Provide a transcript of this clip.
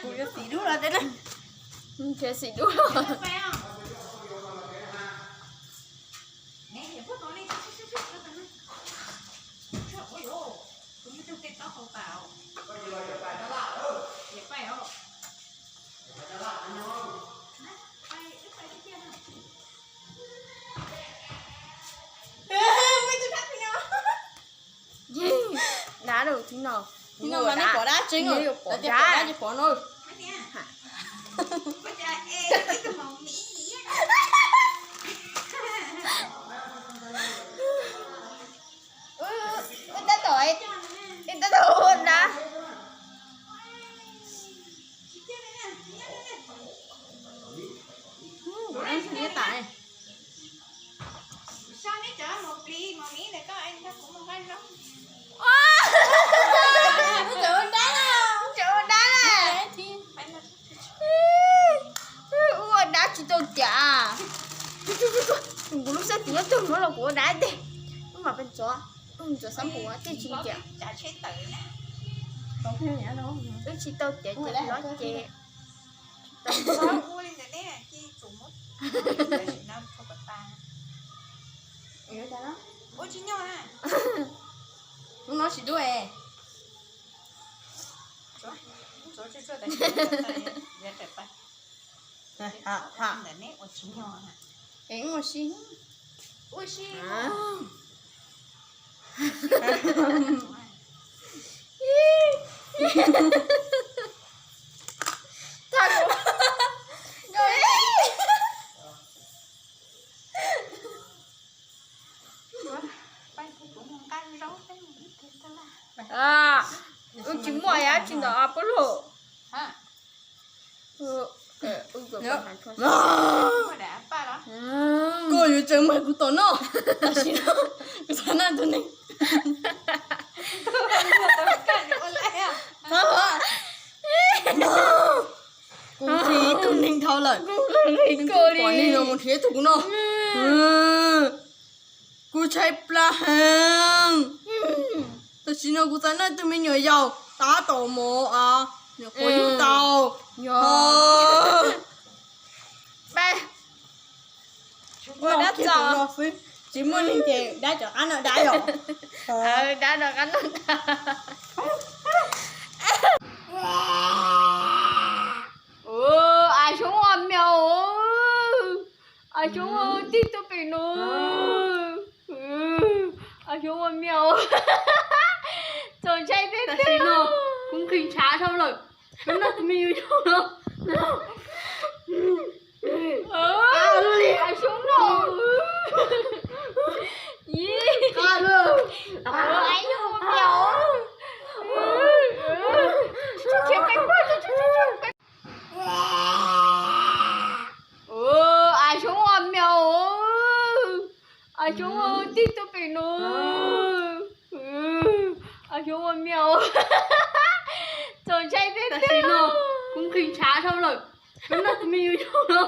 Kuv yuav xim dub los tej na. Nrhiav xim dub los. Dab rau tib no. Tib no mas nej pom dab tseeb, lawv tias pom dab ces pom no. Tab tom, tab tom ua dab. Ua dab tsis tau tiav. Kuv lub xab tis nyob twg muab los kuv ua dab tiag. Wb mam pes ntxov, ntxov xab tis tej tsis tiav. Wb tsis tau tiav ces los ces. Ua li ntawd ne, cia tsum muab. Ua tsis nyog na. Hnub no tsis dub es. Ntxuav tsuag tsuag tas, ntawm ne ua tsis nyog na. Es ua si, ua si. Wb tsis muaj dab tsi ntawm pab lug. Koj yuav tseem mag kuv tom noj, tam sim no kuv xav noj tus neeg. Kuv nqhis tus neeg dhau lawm, kuv pom neeg los mus nrhiav tus kuv noj. Kuv tshaib plab heev. Tam sim no kuv xav noj tus me nyuam yaus tab tom mov, nyuam qhuav yug tau. Ua dab tso xwb, tsis muaj neeg ces dab cov qab noj dab yom. Dab cov qab noj dab. Av xyoob ua miau, av xyoob ua tib tug pem no, av xyoob ua miau, txaus ntshai tiag tiag no. Kuv nqhis ntshav dhau lawm, kuv noj tus me nyuam yaus no. Av xyoob no, av xyoob ua miau. Av xyoob ua miau, av xyoob ua tib tug pem no, av xyoob ua miau, txaus ntshai tiag tiag no. Kuv nqhis ntshav dhau lawm, kuv noj tus me nyuam yaus no.